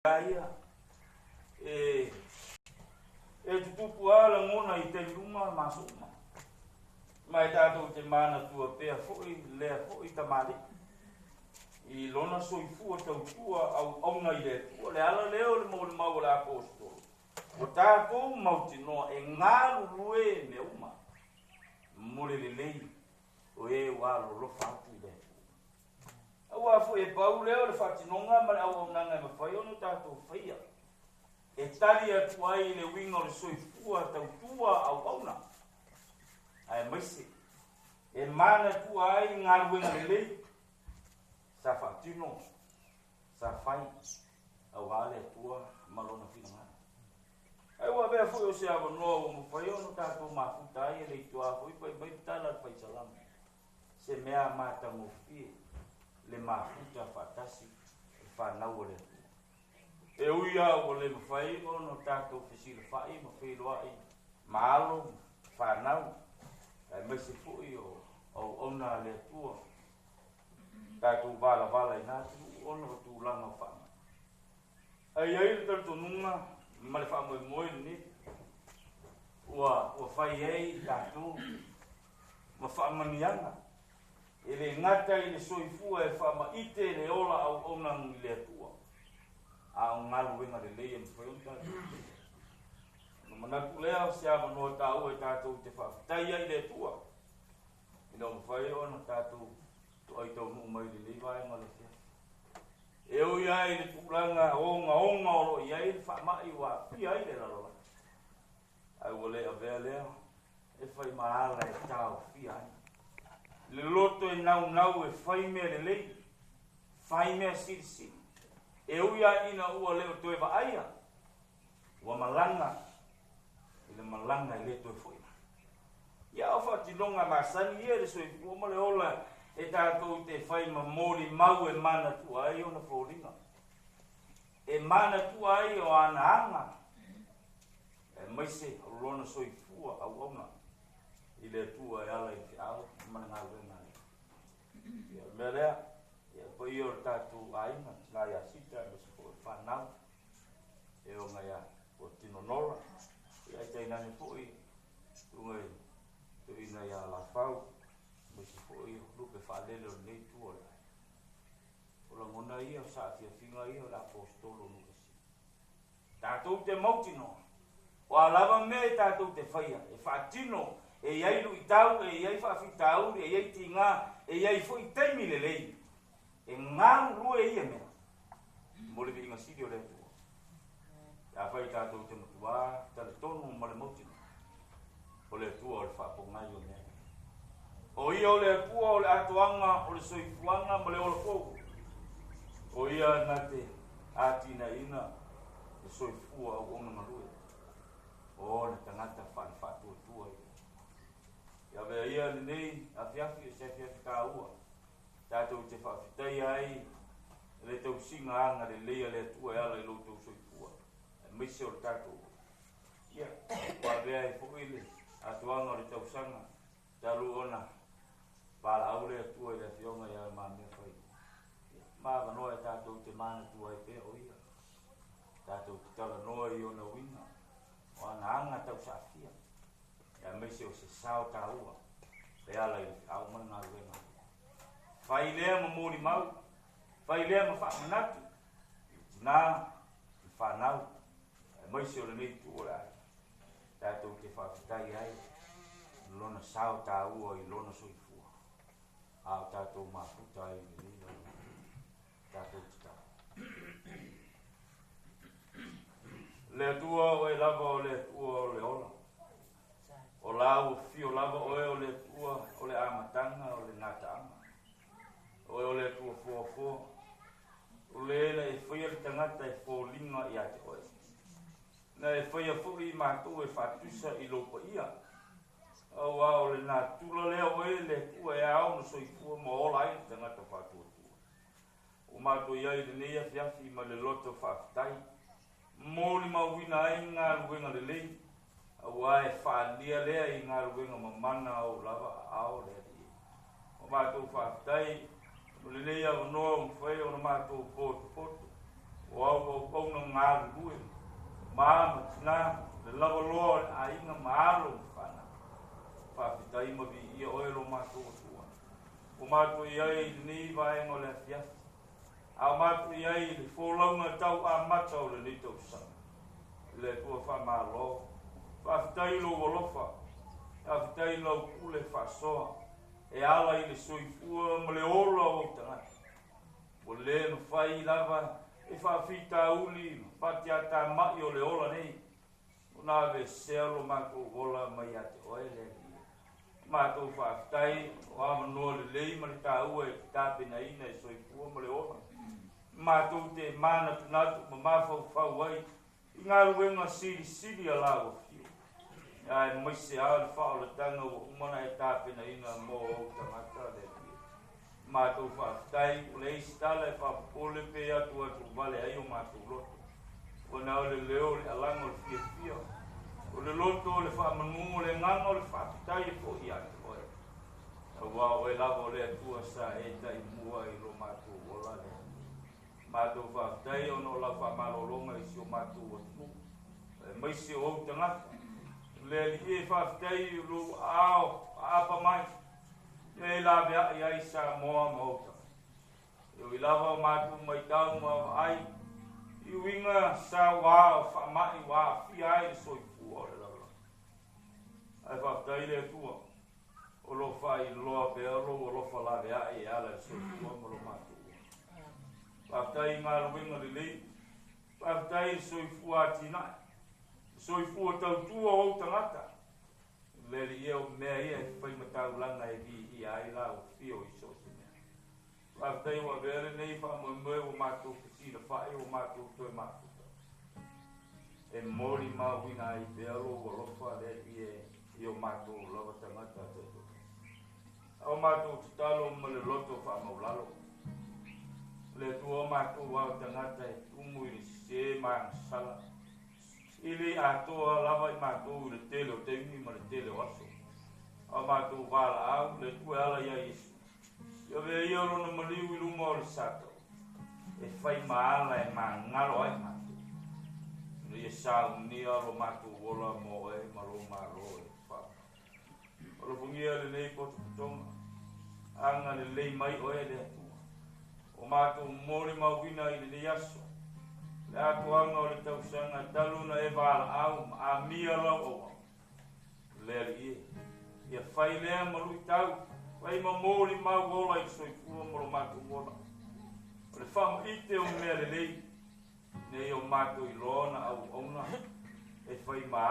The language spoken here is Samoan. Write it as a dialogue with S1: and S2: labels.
S1: lava ia, e, e tutupu lava lagona i taimi uma ma aso uma. Ma e tatou te manatua pea foi lea foi tamalii i lona soifua tautua auauna i le Atua. O le ala lea o le molimau a le Aposetolo, ua tatou mautinoa e galulue mea uma mo le lelei o e ua alolofa atu i le Atua. Aua foi e pau lea o le faatinoga ma le auaunaga e mafai ona tatou faia e tali atu ai i le uiga o le soifua tautua auauna, aemaise e manatua ai galuega lelei sa faatino, sa fai aua le Atua ma Lona finagalo. Ae ua avea foi o se avanoa ua mafai ona tatou mafuta ai e le itoa foi fai mai le tala a le Faisalamo, se mea matagofie le mafuta faatasi le fanau a le Atua. E ui lava ua le mafai ona tatou fesilafai ma feiloai ma alo ma fanau, aemaise foi o auauna a le Atua, tatou valavala i na atunuu ona o tulaga o faamai. Ae i ai le talitonuga ma le faamoemoe lenei ua, ua fai ai i tatou ma faamanuiaga, e le gata i le soifua e faamaite le ola auauna i le Atua, a o galuega lelei e mafai ona tatou faia. Ona manatu lea o se avanoa taua e tatou te faafetai ai i le Atua, ina ua mafai ona tatou toai taunuu mai i lenei vaega o le afiafi. E ui lava i le tulaga ogaoga o lo o i ai le faamai ua aafia ai le lalolagi, ae ua le avea lea e fai ma ala e taofia ai le loto e naunau e fai mea lelei, fai mea silisili. E ui lava ina ua le o toe vaaia, ua malaga i le malaga e le toe foi mai. Ia o faatinoga masani ia i le soifua ma le ola e tatou te fai ma molimau e manatua ai ona foliga, e manatua ai o ana aga, aemaise o lona soifua auauna i le Atua e ala i le feau ma le galuega a le Atua. Ia, o le mea lea, ia, le paia o le tatou aiga, tina ia Sita, aemaise foi o le fanau, e oga ia Tino Nola, ia, ae tainane foi tuuga i toeaina ia Lafau, aemaise foi o lupe faalele o lenei itu o le aiga. O lagona ia, o saafiafiga ia o le Aposetolo o Nuu Ese. Tatou te mautinoa, o a lava mea e tatou te faia, e faatino, e i ai luitau, e i ai faafitauli, e i ai tiga, e i ai foi taimi lelei, e galulue ia mea mo le viiga sili o le Atua. Pe afai tatou te matuā talitonu ma le mautinoa, o le Atua o le faapogai o mea ia. O Ia o le Atua o le atoaga o le soifuaga ma le ola fou. O Ia na te atinaeina le soifua auauna galue o ona tagata faale-faatuatua ia. Ia avea ia lenei afiafi o se afiafi taua tatou te faafetaia ai le tausiga agalelei a le Atua e ala i lo outou soifua, aemaise o le tatou Ia, ua avea ai foi le atoaga o le tausaga talu ona valaau le Atua i le Afioga ia Le Mamea Failua. Ia, ma avanoa e tatou te manatua ai pea o ia. Tatou te talanoa i ona uiga, o ana aga tausaafia, aemaise o se sao taua e ala i le feau ma le galuega. Fai lea ma molimau, fai lea ma faamanatu i tina, i fanau, aemaise o lenei itu o le aiga, tatou te faafetai ai i lona sao taua i lona soifua, a o tatou mafuta ai i lenei lalolagi. Tatou tatalo. Le Atua, oe lava o le Atua o le ola. O la ua fio lava oe o le Atua o le amataga o le gataaga. Oe o le Atua foafoa. O le na e faia le tagata e foliga ia te oe. Na e faia foi i matou e faatusa i lou paia. Auā o le natura lea oe le Atua e ao ona soifua ma ola ai le tagata faatuatua. Ua matou i ai i lenei afiafi ma le loto faafetai, molimauina ai galuega lelei, auā e faaalia lea i galuega mamana ou lava aao le Alii. Ua matou faafetai mo lenei avanoa ua mafai ona matou potopoto, o au auauna galulue, ma ma tina, le lavaloa o le aiga ma alo ma fanau. Faafetai ma viia oe lo matou Atua. Ua matou i ai i lenei vaega o le afiafi, a o matou i ai i le folauga tau amata o lenei tausaga. Le Atua faamalo, faafetai i lou alofa, faafetai i lau pule faasoa e ala i le soifua ma le ola o ou tagata. Ua le mafai lava e faafitauli ma fatiatamai o le ola nei, ona aveesea lo matou ola mai ia te oe le Alii. Matou faafetai o avanoa lelei ma le taua e te tapenaina e soifua ma le ola. Matou te manatunatu ma mafaufau ai i galuega silisili a lau afio, aemaise lava le faaolataga ua uma ona e tapenaina mo ou tagata le Alii. Matou faafetai ua leai se tala e faapopole pe atuatu vale ai o matou loto. Ua na o le leo o le alaga o le fiafia, o le loto o le faamanu, o le agaga o le faafetai e foi ia te oe. Aua o oe lava o le Atua sa e taimua i lo matou ola le Alii. Matou faafetai ona o lau faamalologa i si o matou atunuu, aemaise o ou tagata. Le Alii e faafetai i lou aao aapa mai, e laveai ai Samoa ma ou tagata. E ui lava o matou matau ma vaai i uiga sauā o faamai ua aafia ai le soifua o le lalolagi. Ae faafetai le Atua o lo o faailoa pea lou alofa laveai e ala i le soifua ma lo matou ola. Faafetai i galuega lelei, faafetai i le soifua atinae, le soifua tautua o ou tagata. Le Alii e, o mea ia e fai ma taulaga e viia ai lau afio i so o se mea. Faafetai ua avea lenei faamoemoe ua matou fesilafai ua matou toe mafuta. E molimauina ai pea lou alofa le Alii e i o matou lava tagata taitoatasi. A o matou tatalo ma le loto faamaulalo. Le Atua o matou ao tagata e tumu i le sese ma agasala. E le atoa lava i matou i le tele o taimi ma le tele o aso. A o matou valaau, le Atua e ala ia Iesu. Ia avea ia lona maliu i luma o le satau, e fai ma ala e magalo ai matou. Ina ia saunia lo matou ola mo oe ma lou Malo e faavae. Alofagia lenei potopotoga, agalelei mai oe le Atua. O matou molimauina i lenei aso, le atoaga o le tausaga talu ona e valaau ma amia lau auauna. Le Alii e, ia fai lea ma luitau, fai ma molimau ola i le soifua ma lo matou ola. O le faamaite o mea lelei, ina ia o matou iloa ona auauna e fai ma